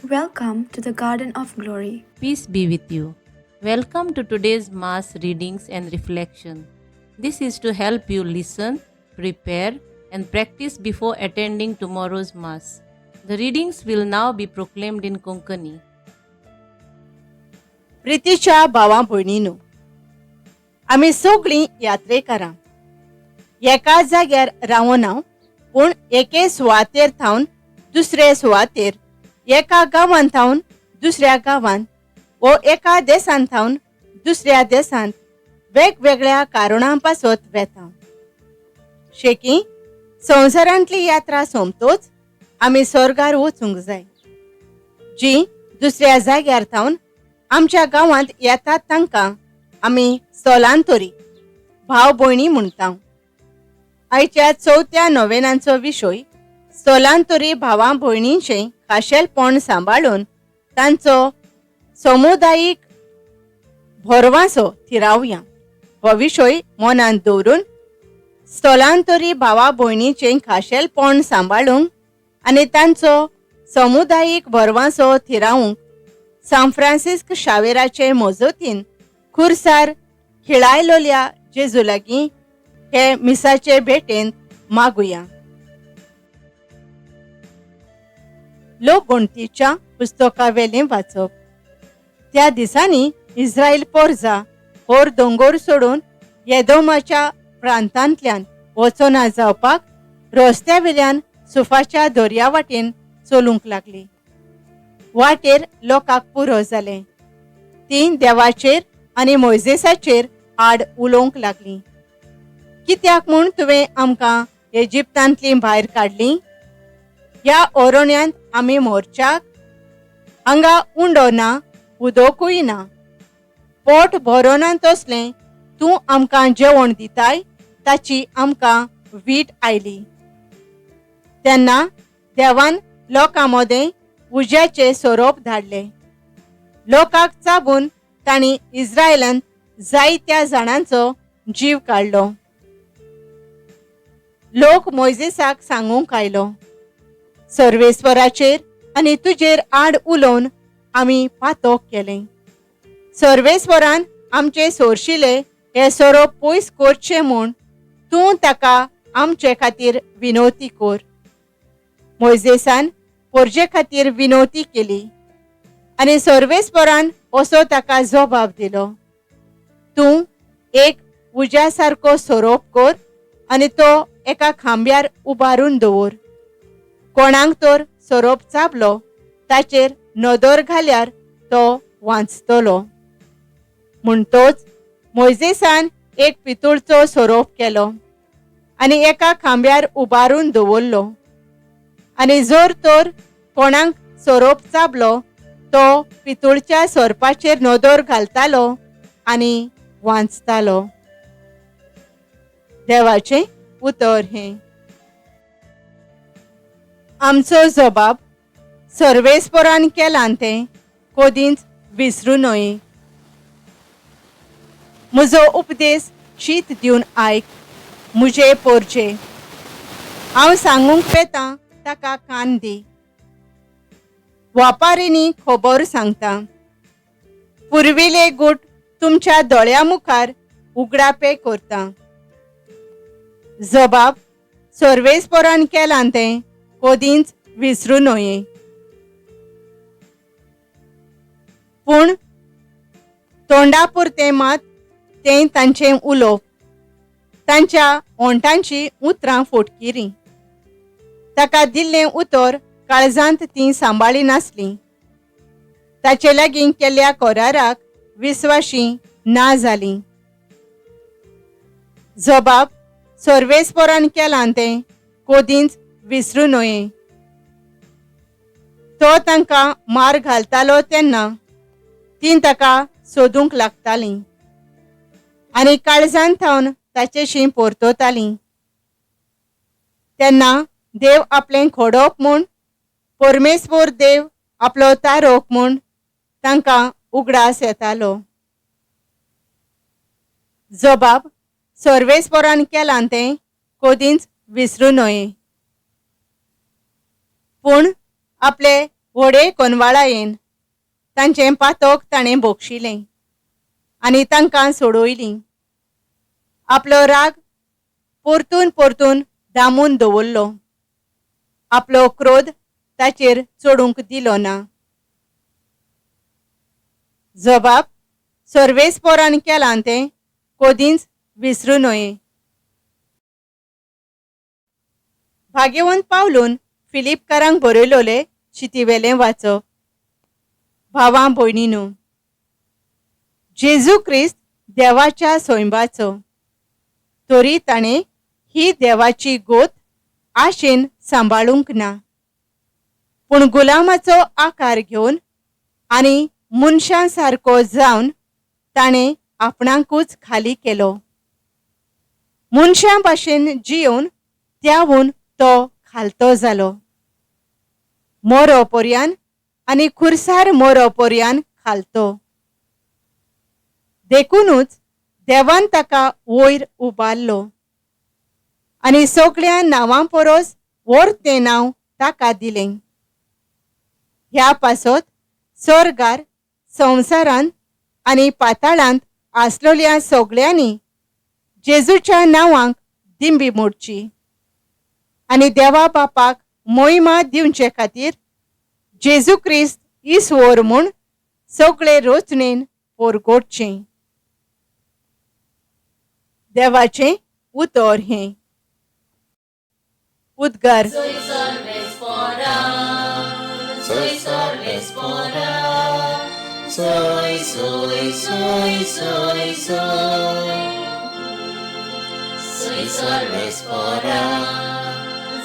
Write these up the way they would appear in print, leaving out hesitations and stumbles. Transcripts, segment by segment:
Welcome to the Garden of Glory. Peace be with you. Welcome to today's Mass readings and reflection. This is to help you listen, prepare, and practice before attending tomorrow's Mass. The readings will now be proclaimed in Konkani. प्रितीच्या भावा भयणीनो, आमी सगळीं यात्रेकारां. एका जाग्यार रावना, पूण एके सुवातेर थावन दुसरे सुवातेर, एका गांवांत थावन दुसऱ्या गांवांत वो एका देशांत थावन दुसऱ्या देशांत वेगवेगळ्या कारणां पासत वेता. शेकी संवसारांतली यात्रा सोंपतोच आमी स्वर्गार वचूंक जाय. जी दुसऱ्या जाग्यार थावन आमच्या गांवांत येतात तांकां आमी स्थलांतरी भाव भयणी म्हणटा. आयच्या चवथ्या नोवेनांचो विशय स्थलांतरी भावा भयणींचें खाशेलपण सांबाळून तांचो समुदायीक भरवासो थिरावया. हो विशय मनांत दवरून स्थलांतरी भावा भयणीचें खाशेलपण सांबाळूंक आनी तांचो समुदायीक भरवासो थिरावंक सांत फ्रांसिस्क शावेराचे मजतीन खुर्सार खिळायलोल्या जेजू लागीं हे मिसाचे भेटेंत मागुया. लोकगणतीच्या पुस्तकावेलें वाचप. त्या दिसांनी इस्रायल पोरजा होर दोंगोर सोडून येदोमाच्या प्रांतांतल्यान वचना जावपाक रस्त्या वेल्यान सुफाच्या दर्या वाटेन चलूंक लागली. वाटेर लोकांक पुरो जालें. तीं देवाचेर आनी मोयजेसाचेर आड उलोवंक लागलीं. कित्याक म्हूण तुवें आमकां इजिप्तांतलीं भायर काडलीं? ह्या ओरोण्यांत आमी मोर्चाक हांगा उंडो ना, उदकूय ना. पोट भरोना तसलें तूं आमकां जेवण दिताय ताची आमकां वीट आयली. तेन्ना देवान लोकां मदें उज्याचे सोरोप धाडले. लोकांक चाबून तांणी इस्रायलांत जायत्या जाणांचो जीव काडलो. लोक मोयजेसाक सांगूंक आयलो, सर्वेस्वराचेर आनी तुजेर आड उलोवन आमी पातोक केलें. सर्वेस्वरान आमचे सोरशिले हे सोरोप पयस करचे म्हूण तूं ताका आमचे खातीर विनवती कर. मोयजेसान पोरजे खातीर विनवती केली आनी सर्वेस्वरान असो ताका जबाब दिलो, तूं एक उज्या सारको सोरोप कर आनी तो एका खांब्यार उबारून दवर. कोणाक तर सोरोप चाबलो ताचेर नदर घाल्यार तो वांचतलो. म्हणटोच मोयजेसान एक पितूळचो सोरोप केलो आनी एका खांब्यार उबारून दवरलो आनी जर तर कोणाक सोरोप चाबलो तो पितूळच्या सोरपाचेर नदर घालतालो आनी वांचतालो. देवाचें उतर हें. आमचो जबाब सर्वेस्परान केलां तें कदींच विसरूं न्हय. म्हजो उपदेश शीत दिवन आयक म्हजे पोरचे. हांव सांगूंक वेतां ताका कान दी. वापारिनी खबर सांगता. पुर्विले गूट तुमच्या दोळ्या मुखार उगडापे करता. जबाब सर्वेस्परान केलां तें कदींच विसरूं न्हय. पूण तोंडा पुरतें मात तें तांचें उलोवप, तांच्या ओंठांची उतरां फोटकिरीं. ताका दिल्लें उतर काळजांत तीं सांबाळी नासलीं. ताचे लागीं केल्ल्या कराराक विस्वाशी ना जालीं. जबाब सर्वेस्परान केलां तें कदींच विसरूं न्हय. तो तांकां मार घालतालो तेन्ना तीं ताका सोदूंक लागतालीं आनी काळजान थावन ताचेशी परततालीं. तेन्ना देव आपलें खोडप म्हूण, परमेश्वर देव आपलो तारोक म्हूण तांकां उगडास येतालो. जबाब सर्वेस्परान केलां तें कदींच विसरूं न्हय. पूण आपले व्हडे कोनवाळायेन तांचें पातक ताणें भोगशिलें आनी तांकां सोडयलीं. आपलो राग परतून परतून दामून दवरलो, आपलो क्रोध ताचेर चडूंक दिलो ना. जबाब सर्वेस्पोरान केलां तें कदींच विसरूं नये. भाग्यवंत पावलून फिलिपकारांक बरयलोले चितीवेलें वाचप. भावां भयणीनू, जेजू क्रिस्त देवाच्या सोंयबाचो, तरी ताणें ही देवाची गोत आशेन सांबाळूंक ना, पूण गुलामाचो आकार घेवन आनी मनशां सारको जावन ताणें आपणाकूच खाली केलो. मनशां भाशेन जियोवन त्यावून तो खालतो जालो, मोरो पर्यान आनी खुरसार मोरो पर्यान खालतो. देखुनूच देवान ताका वयर उबारलो आनी सगळ्या नांवां परस व्हड तें नांव ताका दिलें. ह्या पासत स्वर्गार, संवसारांत आनी पाताळांत आसलोल्या सगळ्यांनी जेजूच्या नांवांक दिंबी मोडची आनी देवा बापाक मोहिमा दिवचे खातीर जेजू क्रिस्त ईश्वर म्हूण सगळे रोचणेन पोरगोटचें. देवाचें उतर हें. उद्गार. Soy, soy, soy, soy, soy. Soy sorvespora,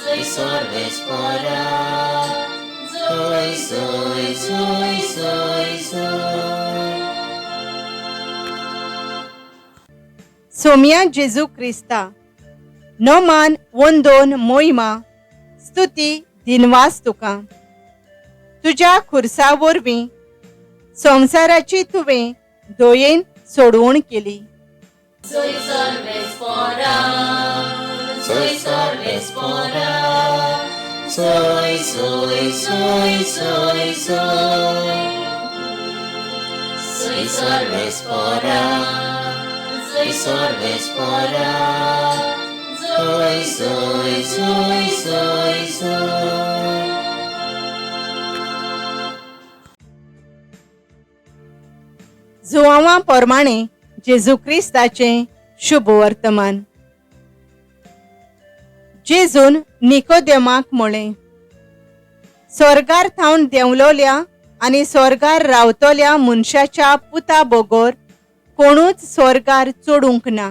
soy sorvespora. Soy, soy, soy, soy, soy. Soumya जेजू क्रिस्ता, नमान वंदोन मोहिमा स्तुती दिनवास तुका. तुज्या खुर्सा वरवीं संवसाराची तुवें दयेन सोडवण केली. Soy sorvespora, soy sorvespora. Soy, soy, soy, soy, soy. Soy sorvespora, soy sorvespora. Soy, soy, soy, soy, soy. जुवांवा प्रमाणे जेजू क्रिस्ताचें शुभ वर्तमान. जेजून निकोदेमाक म्हळें, स्वर्गार थावन देंवलोल्या आनी स्वर्गार रावतल्या मनशाच्या पुता बगर कोणूच स्वर्गार चडूंक ना.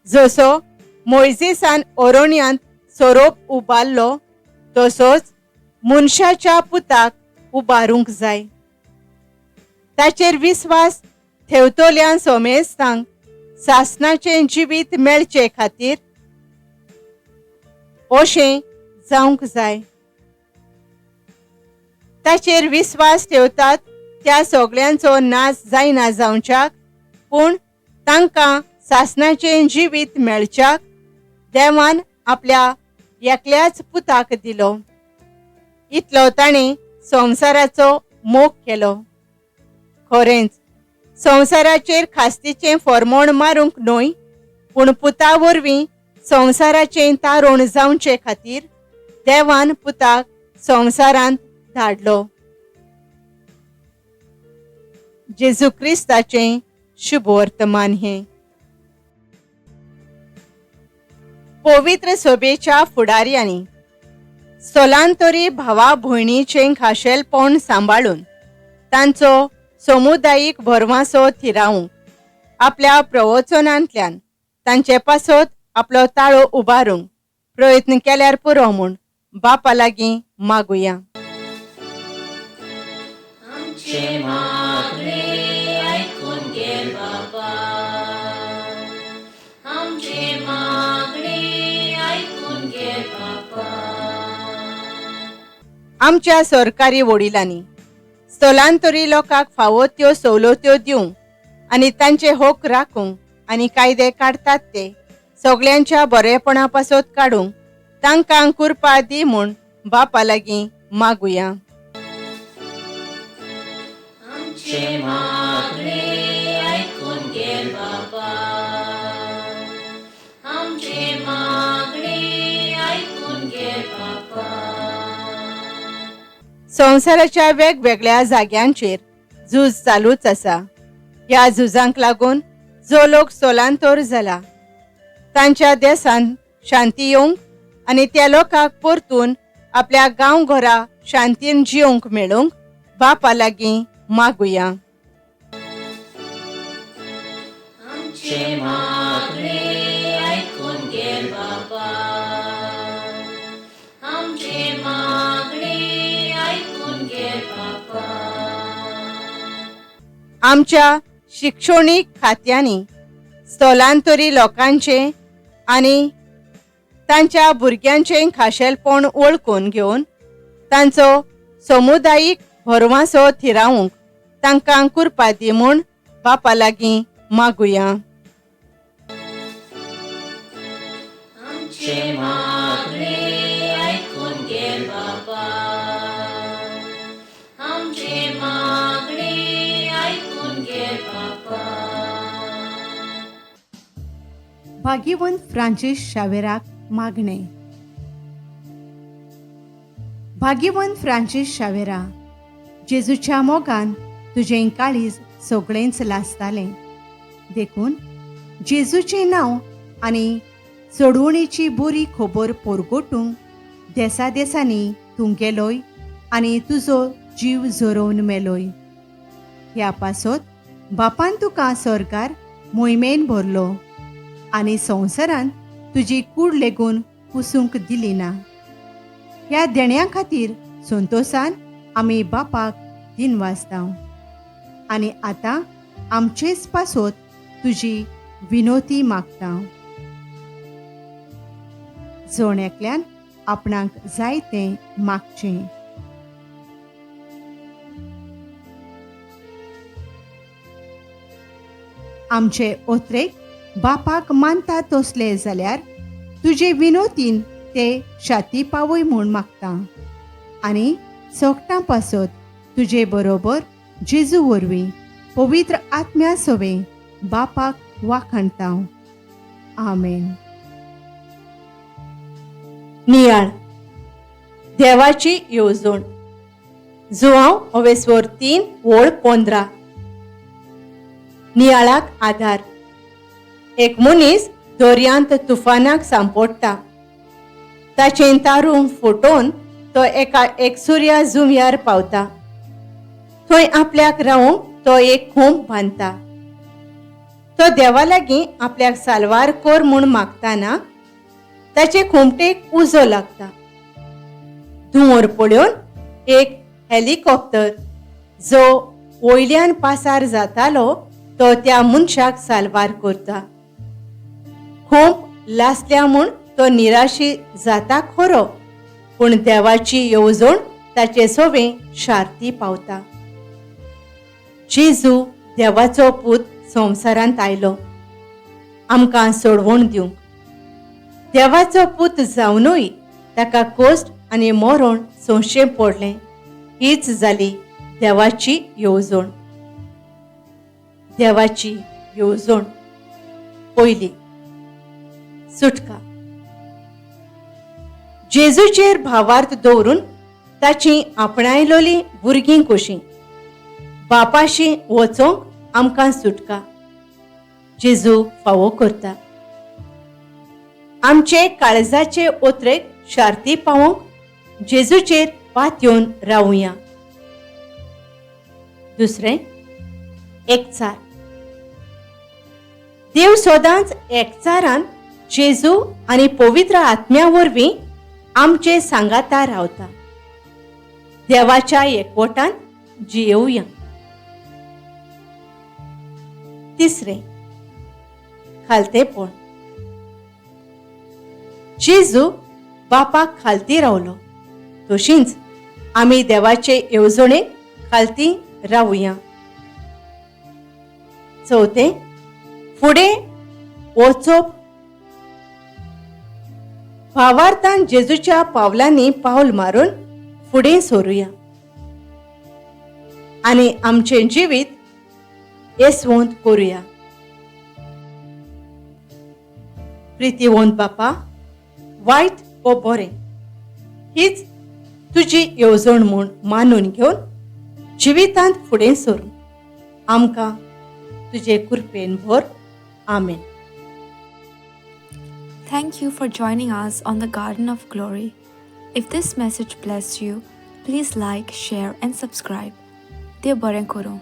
जसो मोयजेसान ओरोण्यांत सोरोप उबारलो तसोच मनशाच्या पुताक उबारूंक जाय. ताचेर विस्वास ठेवतल्या सोमेस्तांक सासणाचें जिवीत मेळचे खातीर अशें जावंक जाय. ताचेर विस्वास ठेवतात त्या सगळ्यांचो नाश जायना जावच्याक, पूण तांकां सासणाचें जिवीत मेळच्याक देवान आपल्या एकल्याच पुताक दिलो. इतलो ताणें संवसाराचो मोग केलो. खरेंच संवसाराचेर खास्तीचें फॉर्मोण मारूंक न्हय, पूण पुता वरवीं संवसाराचें तारण जावचे खातीर देवान पुताक संवसारांत धाडलो. जेजू क्रिस्ताचें शुभ वर्तमान हें. पवित्र सभेच्या फुडाऱ्यांनी स्थलांतरी भावा भयणीचें खाशेलपण सांबाळून तांचो समुदायीक भरवासो थिरावंक आपल्या प्रवचनांतल्यान तांचे पासत आपलो ताळो उबारूंक प्रयत्न केल्यार पुरो म्हूण बापा लागीं मागुया. आमचें मागणें आयकून घे बाबा, आमचें मागणें आयकून घे बाबा. आमच्या सरकारी वडिलांनी स्थलांतरी लोकांक फावो त्यो सवलत्यो दिवंक आनी तांचे हक राखूंक आनी कायदे काडटात ते सगल्यांच्या बरेपणा पासत काडूंक तांकां कृपा दी म्हूण बापा लागीं मागुया. आमचें मागणें आयकून घे बापा, आमचें मागणें आयकून घे बापा. संवसाराच्या वेगवेगळ्या जाग्यांचेर झूज चालूच आसा. ह्या झुजांक लागून जो लोक स्थलांतर जाला तांच्या देशांत शांती येवंक आनी त्या लोकांक परतून आपल्या गांवघरा शांतीन जिवंक मेळूंक बापा लागीं मागुया. आमचें मागणें आयकून घे बापा, आमचें मागणें आयकून घे बापा. आमच्या शिक्षणीक खात्यांनी स्थलांतरी लोकांचें आनी तांच्या भुरग्यांचें खाशेलपण वळखून घेवन तांचो समुदायीक भरवासो थिरावंक तांकां कुरपा दी म्हूण बापा लागीं मागुया. आमचें मागणें आयकून घे बापा, आमचें मागणें आयकून घे बापा. भाग्यवंत फ्रांसीस शावेराक मागणें. भाग्यवंत फ्रांसीस शावेरा, जेजूच्या मोगान तुजें काळीज सगळेंच लासतालें, देखून जेजूचें नांव आनी सोडवणेची बरी खबर पोरगोटूंक देसा देसांनी तूं गेलोय आनी तुजो जीव झरोवन मेलोय. ह्या पासत बापान तुका स्वर्गार मोहिमेन भरलो आनी संवसारांत तुजी कूड लेगून कुसूंक दिली ना. ह्या देण्या खातीर संतोसान आमी बापाक दिनवासता आनी आतां आमचेच पासत तुजी विनोती मागता. जण एकल्यान आपणाक जाय तें मागचें. आमचे ओत्रेक बापाक मानता तसले जाल्यार तुजे विनोतीन ते शाती पावय म्हूण मागता आनी सोगटां पासत तुजे बरोबर जेजू वरवीं पवित्र आत्म्या सवें बापाक वाखाणता. आमेन. नियाळ देवाची येवजण. जुवांव ओवेस्वर 3:15. नियाळाक आधार. एक मनीस दर्यांत तुफानाक सांपडटा. ताचें तारूं फुटोवन तो एका एकसुर्या जुंव्यार पावता. थंय आपल्याक रावंक तो एक खोंप बांदता. तो देवा लागीं आपल्याक साल्वार कर म्हूण मागताना ताचे खोमटेक उजो लागता. धुंवर पळोवन एक हेलिकॉप्टर जो वयल्यान पासार जातालो तो त्या मनशाक साल्वार करता. खोंप लासल्या म्हूण तो निराशी जाता खरो, पूण देवाची येवजण ताचे सोवे शार्ती पावता. जेजू देवाचो पूत संवसारांत आयलो आमकां सोडवण दिवंक. देवाचो पूत जावनूय ताका कश्ट आनी मरण सोंशें पडलें. हीच जाली देवाची येवजण. देवाची येवजण. पयली सुटका. जेजूचेर भावार्थ दवरून ताची आपणायलोली भुरगीं कशीं बापाशी वचोंक आमकां सुटका जेजू फावो करता. आमचे काळजाचे ओत्रेक शार्ती पावोवंक जेजूचेर पातयेवन रावुया. दुसरें, एकचार. देव सदांच एकचारान जेजू आनी पवित्र आत्म्या वरवीं आमचे सांगाता रावता. देवाच्या एकवटान जियेवया. तिसरें, खालतेपण. जेजू बापाक खालती रावलो, तशींच आमी देवाचे येवजणेक खालती रावुया. चवथें, फुडें वचप. भावार्थान जेजूच्या पावलांनी पावल मारून फुडें सरुया. आनी आमचें जिवीत येसवंत करुया. प्रितीवंत बापा, वायट वो बरें हीच तुजी येवजण म्हूण मानून घेवन जिवितांत फुडें सरून आमकां तुजे कृपेन भर. आमेन. Thank you for joining us on the Garden of Glory. If this message blessed you, please like, share, and subscribe. देव बरें करूं.